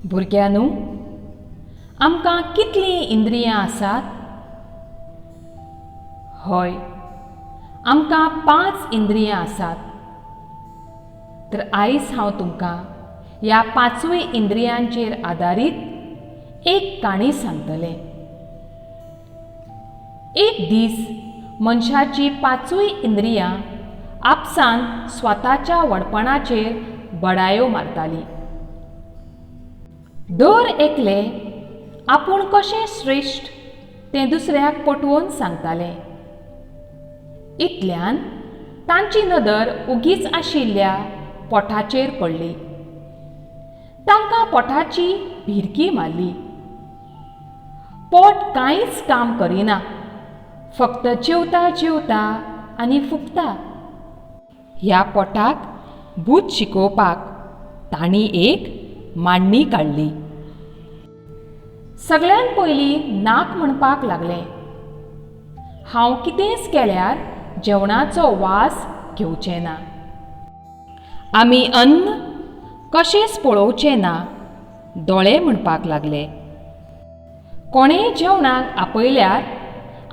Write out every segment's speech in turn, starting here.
भुरग्यांनो, आमकां कितलीं इंद्रियां आसात? हय, आमकां 5 इंद्रियां आसात. तर आयज हांव तुमकां ह्या 5 इंद्रियांचेर आदारीत एक काणी सांगतलें. एक दीस मनशाची 5 इंद्रियां आपसान स्वताच्या व्हडपणाचेर बडायो मारताली. दर एकले आपूण कशें श्रेश्ठ तें दुसऱ्याक पटोवन सांगतालें. इतल्यान तांची नदर उगीच आशिल्ल्या पोटाचेर पडली. तांकां पोटाची भिरकी मारली. पोट कांयच काम करिना, फक्त जेवता जेवता आनी फुगता. ह्या पोटाक भूत शिकोवपाक तांणी एक मांडणी काडली. सगळ्यान पयलीं नाक म्हणपाक लागलें, हांव कितेंच केल्यार जेवणाचो वास घेवचें ना, आमी अन्न कशेंच पळोवचें ना. दोळे म्हणपाक लागले, कोणेंय जेवणाक आपयल्यार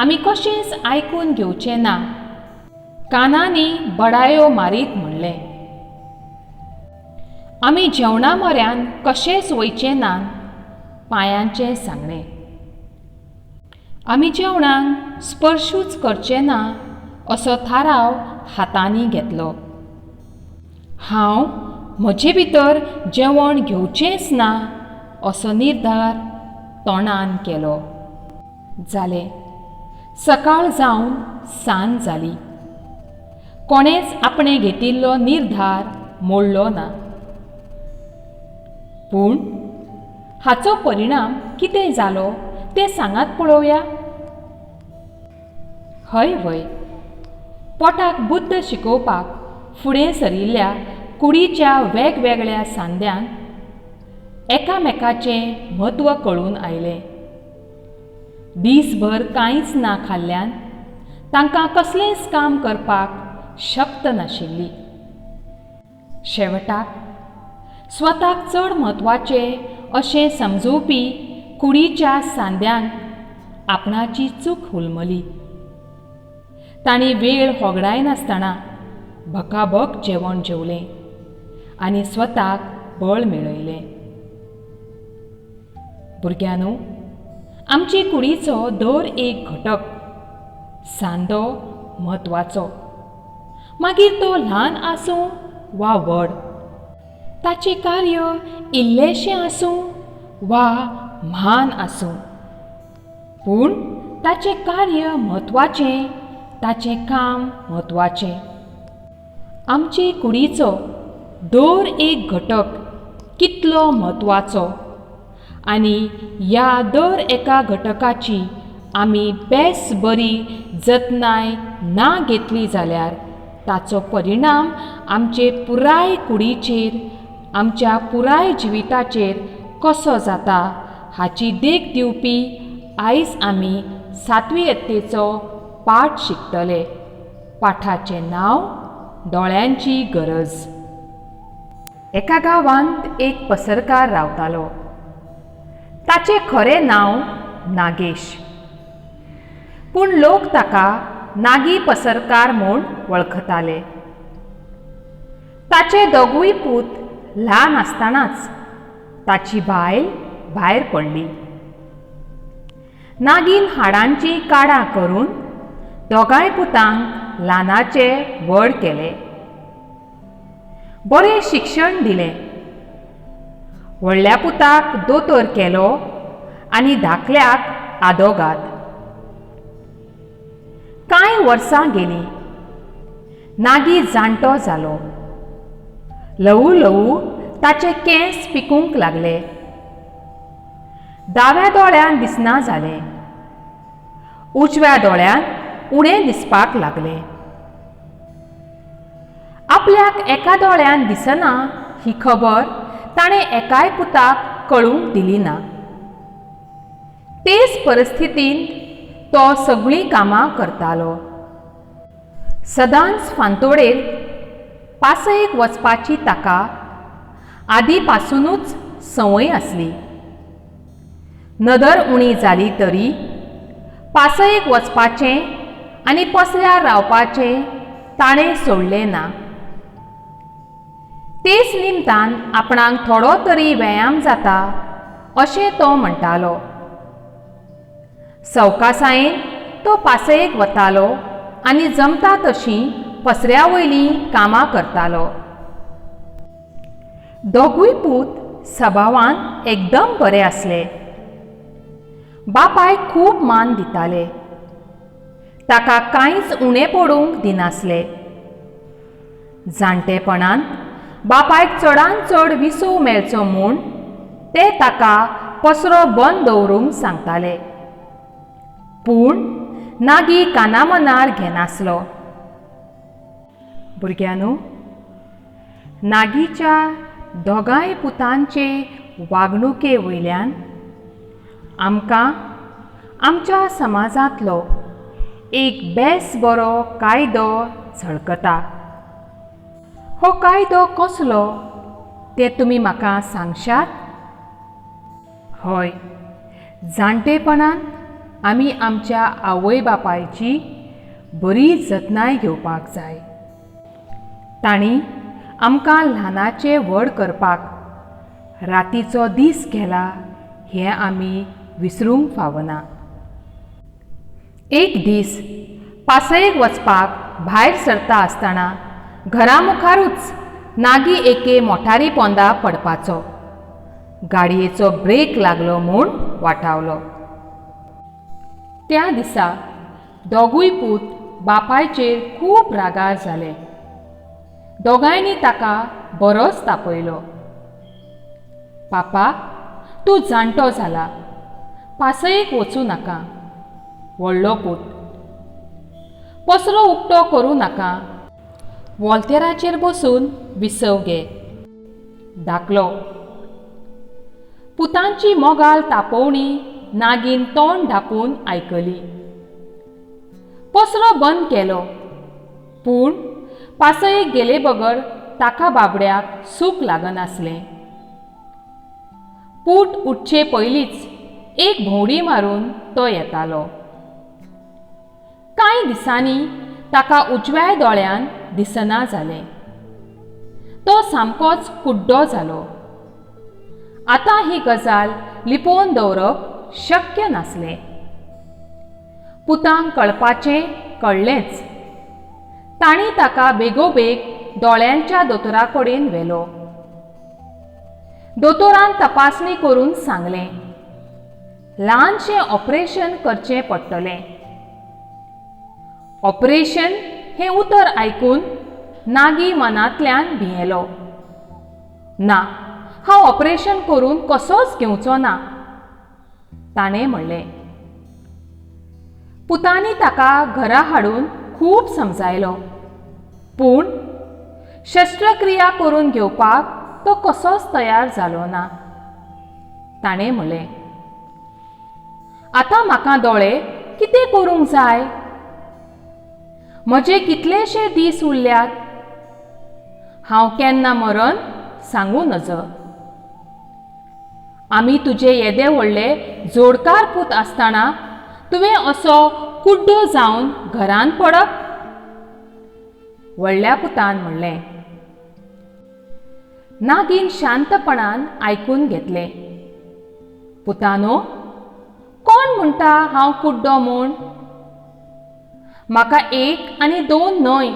आमी कशेंच आयकून घेवचें ना. कानांनी बडायो मारीत म्हणलें, आमी जेवणा म्हऱ्यान कशेंच वयचें ना. पांयांचें सांगणें, आमी जेवणाक स्पर्शूच करचें ना असो थाराव हातांनी घेतलो. हांव म्हजे भितर जेवण घेवचेंच ना असो निर्धार तोंडान केलो. जालें, सकाळ जावन सांज जाली. कोणेंच आपणें घेतिल्लो निर्धार मोडलो ना. पूण हाचो परिणाम कितें जालो तें सांगात पळोवया. हय वय, पोटाक बुद्द शिकोवपाक फुडें सरिल्ल्या कुडीच्या वेगवेगळ्या सांद्यांक एकामेकाचें म्हत्व कळून आयलें. दीसभर कांयच ना खाल्ल्यान तांकां कसलेंच काम करपाक शक्त नाशिल्ली. शेवटाक स्वताक चड म्हत्वाचें अशें समजोवपी कुडीच्या सांद्यांक आपणाची चूक होलमली. तांणी वेळ होगडायनासतना भकाभक जेवण जेवलें आनी स्वताक बळ मेळयलें. भुरग्यांनो, आमचे कुडीचो दर एक घटक सांदो म्हत्वाचो, मागीर तो ल्हान आसूं वा व्हड, ताचें कार्य इल्लेंशें आसूं वा म्हान आसूं, पूण ताचें कार्य म्हत्वाचें, ताचें काम म्हत्वाचें. आमचे कुडीचो दर एक घटक कितलो म्हत्वाचो आनी ह्या दर एका घटकाची आमी बेस बरी जतनाय ना घेतली जाल्यार ताचो परिणाम आमचे पुराय कुडीचेर, आमच्या पुराय जिविताचेर कसो जाता हाची देख दिवपी आयज आमी 7वी यत्तेचो पाठ शिकतले. पाठाचें नांव दोळ्यांची गरज. एका गांवांत एक पसरकार रावतालो. ताचें खरें नांव नागेश, पूण लोक ताका नागी पसरकार म्हूण वळखताले. ताचे दोगूय पूत ल्हान आसतनाच ताची बायल भायर पडली. नागीन हाडांची काडां करून दोगांय पुतांक ल्हानाचे व्हड केले, बरें शिक्षण दिलें. व्हडल्या पुताक दोतोर केलो आनी धाकल्याक आदोगाद. कांय वर्सां गेलीं. नागी जाणटो जालो. ल्हवू ल्हवू ताचे केंस पिकूंक लागले. दाव्या दोळ्यान दिसना जालें, उजव्या दोळ्यान उणें दिसपाक लागलें. आपल्याक एका दोळ्यान दिसना ही खबर ताणें एकाय पुताक कळूंक दिली ना. तेच परिस्थितींत तो सगळीं कामां करतालो. सदांच फांतोडेर पासयेक वचपाची ताका आदी पासुनूच संवय आसली. नदर उणी जाली तरी पासयेक वचपाचें आनी पसऱ्यार रावपाचें ताणें सोडलें ना. तेच निमतान आपणाक थोडो तरी व्यायाम जाता अशें तो म्हणटालो. सवकासायेन तो पासयेक वतालो आनी जमता तशीं पसऱ्या वयलीं कामां करतालो. दोगूय पूत सभावान एकदम बरे आसले. बापायक खूब मान दिताले. ताका कांयच उणें पडूंक दिनासले. जाणटेपणांत बापायक चडान चड विसव मेळचो म्हूण ते ताका पसरो बंद दवरूंक सांगताले. पूण नागी कानामनार घेनासलो. भुरग्यांनो, नागीच्या दोगांय पुतांचे वागणुके वयल्यान आमकां आमच्या समाजांतलो एक बेस बरो कायदो झळकता. हो कायदो कसलो तें तुमी म्हाका सांगशात? हय, जाणटेपणांत आमी आमच्या आवय बापायची बरी जतनाय घेवपाक जाय. तांणी आमकां ल्हानाचे व्हड करपाक रातीचो दीस केला हें आमी विसरूंक फावना. एक दीस पासयेक वचपाक भायर सरता आसतना घरा मुखारूच नागी एके मोटारी पोंदा पडपाचो. गाडयेचो ब्रेक लागलो म्हूण वाटावलो. त्या दिसा दोगूय पूत बापायचेर खूब रागार जाले. दोगांयनी ताका बरोच तापयलो. पापा, तूं जाणटो जाला, पासयेक वचूं नाका. व्हडलो पूत, पसरो उक्तो करूं नाका, वॉल्तेराचेर बसून विसव घे. धाकलो, पुतांची मोगाल तापोवणी नागीन तोंड धांपून आयकली. पसरो बंद केलो, पूण पासयेक गेले बगर ताका बाबड्याक सूख लागनासलें. पूत उठचे पयलींच एक भोंवडी मारून तो येतालो. कांय दिसांनी ताका उजव्या दोळ्यान दिसना जालें. तो सामकोच कुड्डो जालो. आतां ही गजाल लिपोवन दवरप शक्य नासलें. पुतांक कळपाचें कळ्ळेंच. तांणी ताका बेगोबेग दोळ्यांच्या दोतोरा कडेन व्हेलो. दोतोरान तपासणी करून सांगलें, ल्हानशें ऑपरेशन करचें पडटलें. ऑपरेशन हें उतर आयकून नागी मनांतल्यान भियेलो. ना, हांव ऑपरेशन करून कसोच घेवचो ना, ताणें म्हणलें. पुतांनी ताका घरा हाडून खूब समजायलो, पूण शस्त्रक्रिया करून घेवपाक तो कसोच तयार जालो ना. ताणें म्हणलें, आतां म्हाका दोळे कितें करूंक जाय? म्हजे कितलेशे दीस उरल्यात. हांव केन्ना मरण सांगूं नज. आमी तुजे येदे व्हडले जोडकार पूत आसतना तुवें असो कुड्डो जावन घरान पडप? व्हडल्या पुतान म्हणलें. नागीन शांतपणान आयकून घेतलें. पुतानो, कोण म्हणटा हांव कुड्डो म्हूण? म्हाका एक आनी दोन न्हय,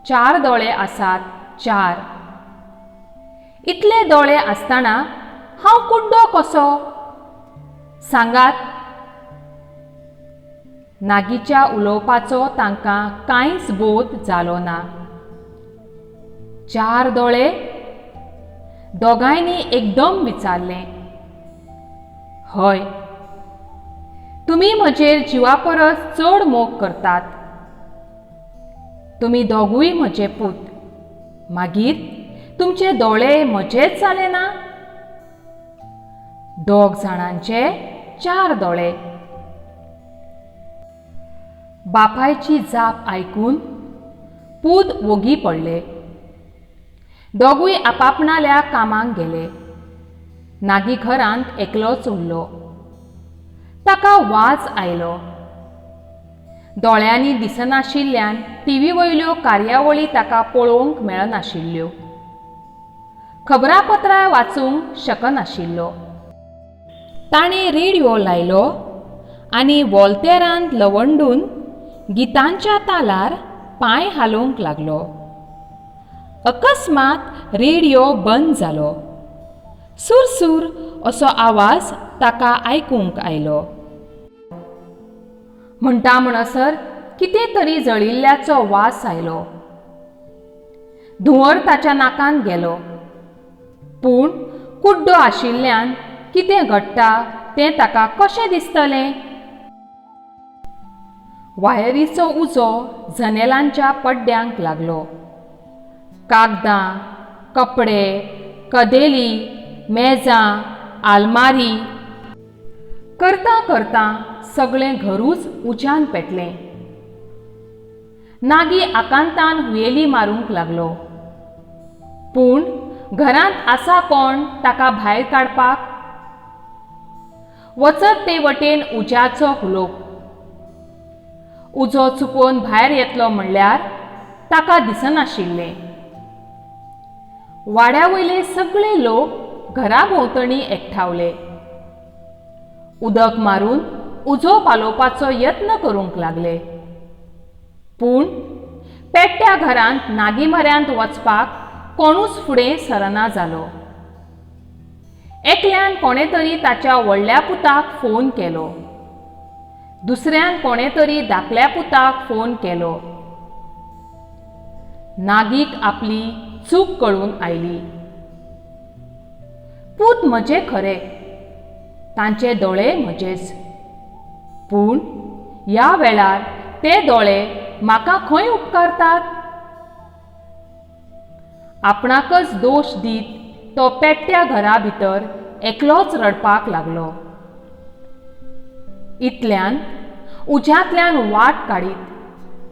चार दोळे आसात, चार. इतले दोळे आसतना हांव कुड्डो कसो? सांगात. नागीच्या उलोवपाचो तांकां कांयच बोध जालो ना. चार दोळे? दोगांयनी एकदम विचारलें. हय, तुमी म्हजेर जिवा परस चड मोग करतात. तुमी दोगूय म्हजे पूत, मागीर तुमचे दोळे म्हजेच जाले ना? दोग जाणांचे चार दोळे. बापायची जाप आयकून पूत वोगी पडले. दोगूय आपापणाल्या कामाक गेले. नागी घरांत एकलोच उरलो. ताका वाज आयलो. दोळ्यांनी दिसनाशिल्ल्यान टीव्ही वयल्यो कार्यावळी ताका पळोवंक मेळनाशिल्ल्यो. खबरापत्रां वाचूंक शकनाशिल्लो. ताणें रेडियो लायलो आनी वॉल्तेरांत लवंडून गितांच्या तालार पांय हालोवंक लागलो. अकस्मात रेडियो बंद जालो. सुरसूर असो आवाज ताका आयकूंक आयलो. म्हणटा म्हणसर कितें तरी जळिल्ल्याचो वास आयलो. धुंवर ताच्या नाकांत गेलो. पूण कुड्डो आशिल्ल्यान कितें घडटा तें ताका कशें दिसतलें? वायरीचो उजो जनेलांच्या पड्ड्यांक लागलो. कागदां, कपडे, कदेली, मेजां, आलमारी करतां करतां सगळें घरूच उज्यान पेटलें. नागी आकांतान हुयेली मारूंक लागलो. पूण घरांत आसा कोण ताका भायर काडपाक? वचत ते वटेन उज्याचो हुलोप. उजो चुकोवन भायर येतलो म्हणल्यार ताका दिसनाशिल्लें. वाड्या वयले सगळे लोक घरा भोंवतणी एकठावले. उदक मारून उजो पालोवपाचो यत्न करूंक लागले. पूण पेट्ट्या घरांत नागी म्हऱ्यांत वचपाक कोणूच फुडें सरना जालो. एकल्यान कोणें तरी ताच्या व्हडल्या पुताक फोन केलो. दुसऱ्यान कोणें तरी धाकल्या पुताक फोन केलो. नागीक आपली चूक कळून आयली. पूत म्हजे खरे, तांचे दोळे म्हजेच, पूण ह्या वेळार ते दोळे म्हाका खंय उपकारतात? आपणाकच दोश दीत तो पेट्ट्या घरा भितर एकलोच रडपाक लागलो. इतल्यान उज्यांतल्यान वाट काडीत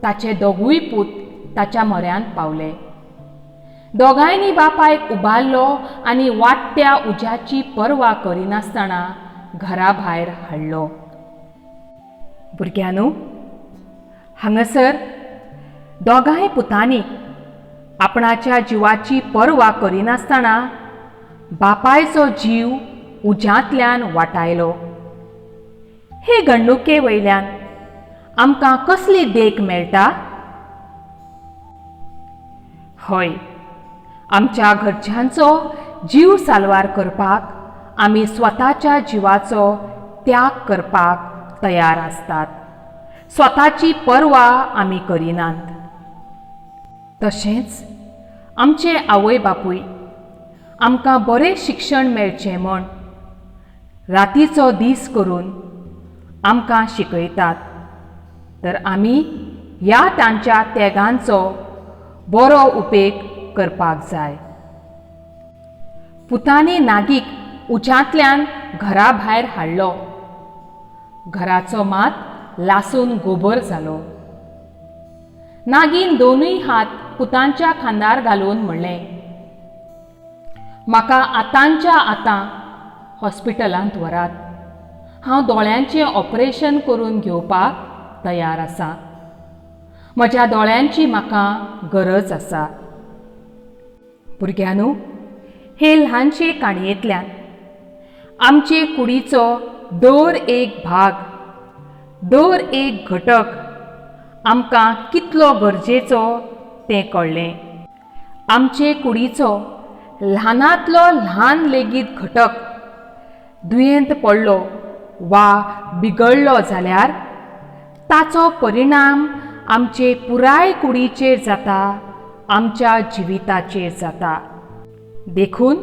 ताचे दोगूय पूत ताच्या म्हऱ्यांत पावले. दोगांयनी बापायक उबारलो आनी वाडट्या उज्याची पर्वा करिनासतना घरा भायर हाडलो. भुरग्यांनो, हांगासर दोगांय पुतांनी आपणाच्या जिवाची पर्वा करिनासतना बापायचो जीव उज्यांतल्यान वाटायलो. हे घडणुके वयल्यान आमकां कसली देख मेळटा? हय, आमच्या घरच्यांचो जीव साल्वार करपाक आमी स्वताच्या जिवाचो त्याग करपाक तयार आसतात. स्वताची पर्वा आमी करिनात. तशेंच आमचे आवय बापूय आमकां बरें शिक्षण मेळचें म्हूण रातीचो दीस करून आमकां शिकयतात, तर आमी ह्या तांच्या त्यागांचो बरो उपेग करपाक जाय. पुतांनी नागीक उज्यांतल्यान घरा भायर हाडलो. घराचो मात लासून गोबर जालो. नागीन दोनूय हात पुतांच्या खांदार घालून म्हणलें, म्हाका आतांच्या आतां हॉस्पिटलांत व्हरात. हांव दोळ्यांचें ऑपरेशन करून घेवपाक तयार आसा. म्हज्या दोळ्यांची म्हाका गरज आसा. भुरग्यांनो, हे ल्हानशे काणयेंतल्यान आमचे कुडीचो दर एक भाग, दर एक घटक आमकां कितलो गरजेचो तें कळ्ळें. आमचे कुडीचो ल्हानांतलो ल्हान लेगीत घटक दुयेंत पडलो वा बिगडलो जाल्यार ताचो परिणाम आमचे पुराय कुडीचेर जाता, आमच्या जिविताचेर जाता. देखून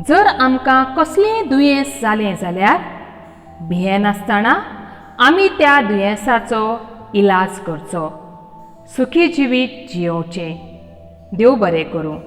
जर आमकां कसलेंय दुयेंस जालें जाल्यार भियेनासतना आमी त्या दुयेंसाचो इलाज करचो. सुखी जिवीत जियोवचें. देव बरें करूं.